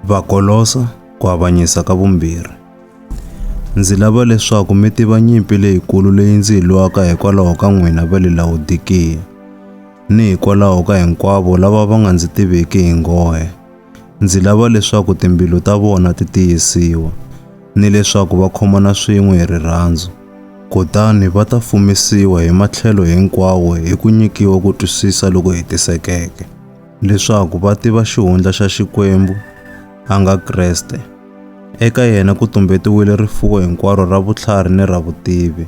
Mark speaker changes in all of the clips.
Speaker 1: Vakolosa, ku avanyisa ka vumbirhi. Ndzi lava leswaku mi tiva nyimpi leyikulu leyi ndzi yi lwaka hikwalaho ka n'wina va le Lawodikiya, ni hikwalaho ka hinkwavo lava va nga ndzi tiviki hi nghohe. Ndzi lava leswaku timbilu ta vona ti tiyisiwa, ni leswaku va khomana swin'we hi rirhandzu, kutani va ta fumisiwa hi matlhelo hinkwawo hi ku nyikiwa ku twisisa loku hetisekeke, leswaku va tiva xihundla xa Xikwembu, a nga Kreste. Eka yena ku tumbetiwile rifuwo hinkwaro ra vutlhari ni ra vutivi.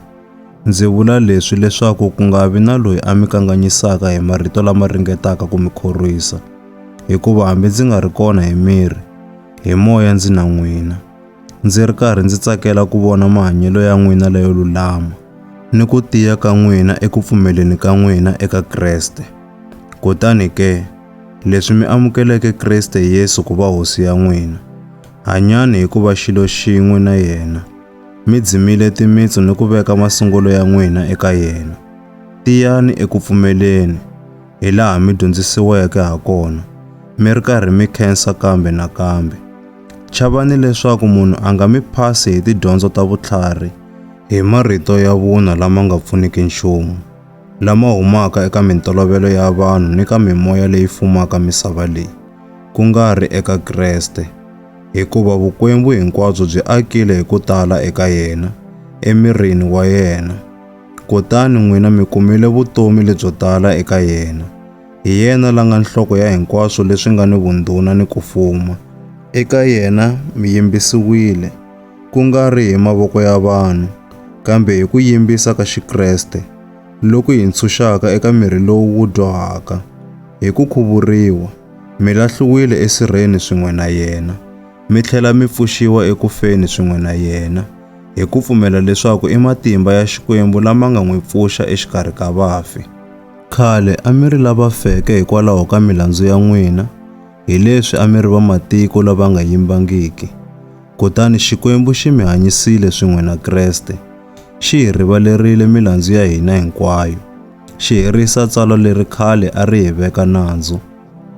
Speaker 1: Ndzi vula leswi leswaku ku nga vi na loyi a mi kanganyisaka hi marito lama ringetaka ku mi khorwisa, hikuva hambi ndzi nga ri kona hi miri, hi moya ndzi na n'wina, ndzi ri karhi ndzi tsakela ku vona mahanyelo ya n'wina layo lulama, ni ku tiya ka n'wina eku pfumeleni ka n'wina eka Kreste. Kutani ke, leswi mi amukeleke Kreste Yesu ku va Hosi ya n'wina, hanyani hi ku va xilo xin'we na yena, mi dzimile timitsu ni ku veka masungulo ya n'wina eka yena. Tiyani eku pfumeleni, hilaha mi dyondzisiweke hakona, mi ri karhi mi khensa kambe na kambe. Chavani leswaku munhu a nga mi phasi hi tidyondzo ta vutlhari, hi marito ya vunwa lama nga pfuniki nchumu, lama humaka eka mintolovelo ya vanhu ni ka mimoya leyi fumaka misava leyi, ku nga ri eka Kreste. Hikuva vukwembu hinkwabyo byi akile hi ku tala eka yena, emirini wa yena. Kutani n'wina mi kumile vutomi lebyo tala eka yena. Hi yena la nga nhloko ya hinkwaswo leswi nga ni vundhuna ni ku fuma. Eka yena mi yimbisiwile, ku nga ri hi mavoko ya vanhu, kambe hi ku yimbisa ka Xikreste, loku hi ntshunxaka eka miri lowu wu dyohaka, hi ku khuvuriwa, mi lahliwile esirheni swin'we na yena, mi tlhela mi pfuxiwa eku feni swin'we na yena, hi ku pfumela leswaku i matimba ya Xikwembu lama nga n'wi pfuxa exikarhi ka vafi. Khale a mi ri lava feke hikwalaho ka milandzu ya n'wina, hileswi a mi ri vamatiko lava nga yimbangiki. Kutani Xikwembu xi mi hanyisile swin'we na Kreste, xi hi rivalerile milandzu ya hina hinkwayo, xi herisa tsalwa leri khale a ri hi veka nandzu,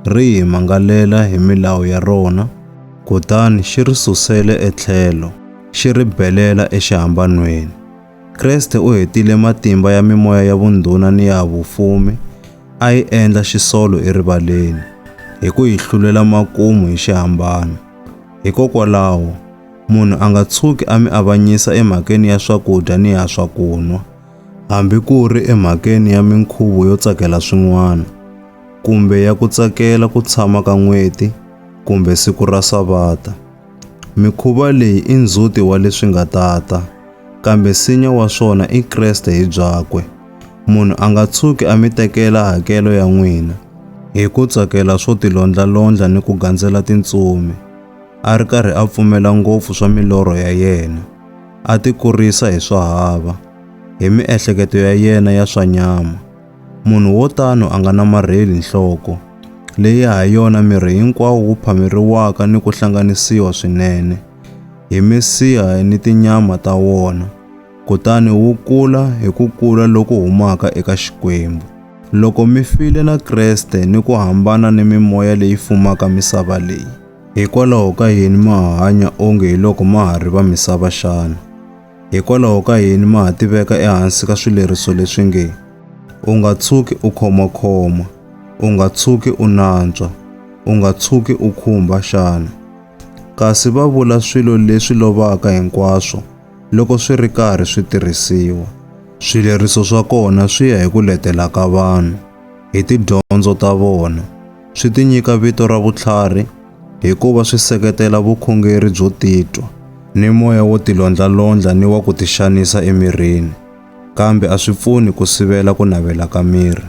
Speaker 1: ri hi mangalela hi milawu ya rona, kutani xi ri susele etlhelo, xi ri belela exihambanweni. Kreste u hetile matimba ya mimoya ya vundhuna ni ya vufumi, a yi endla xisolo erivaleni, hi ku yi hlulela makumu hi xihambano. Hikokwalaho, munhu a nga tshuki a mi avanyisa emhakeni ya swakudya ni ya swakunwa, hambi ku ri emhakeni ya minkhuvo yo tsakela swin'wana, kumbe ya ku tsakela ku tshama ka n'weti, kumbe siku ra Savata. Mikhuva leyi i ndzhuti wa leswi nga ta ta, kambe nsinya wa swona i Kreste hi byakwe. Munhu a nga tshuki a mi tekela hakelo ya n'wina hi ku tsakela swo tilondlalondla ni ku gandzela tintsumi, a ri karhi a pfumela ngopfu swa milorho ya yena, a tikurisa hi swa hava, hi miehleketo ya yena ya swa nyama. Munhu wo tano a nga namarheli nhloko, leyi ha yona miri hinkwawo wu phameriwaka ni ku hlanganisiwa swinene, hi misiha ni tinyama ta wona, kutani wu kula hi ku kula loku humaka eka Xikwembu. Loko mi file na Kreste ni ku hambana ni mimoya leyi fumaka misava leyi, hikwalaho ka yini ma ha hanya onge hi loko ma ha ri va misava xana? Hikwalaho ka yini ma ha tiveka ehansi ka swileriso leswi nge, U nga tshuki u khomakhoma, u nga tshuki u nantswa, u nga tshuki u khumba xana? Kasi va vula swilo leswi lovaka hinkwaswo loko swi ri karhi swi tirhisiwa. Swileriso swa kona swi ya hi ku letela ka vanhu, hi tidyondzo ta vona, swi tinyika vito ra vutlhari hikuva swi seketela vukhongeri byo titwa ni moya wo tilondlalondla ni wa ku tixanisa emirini, kambe a swi pfuni ku sivela ku navela ka miri.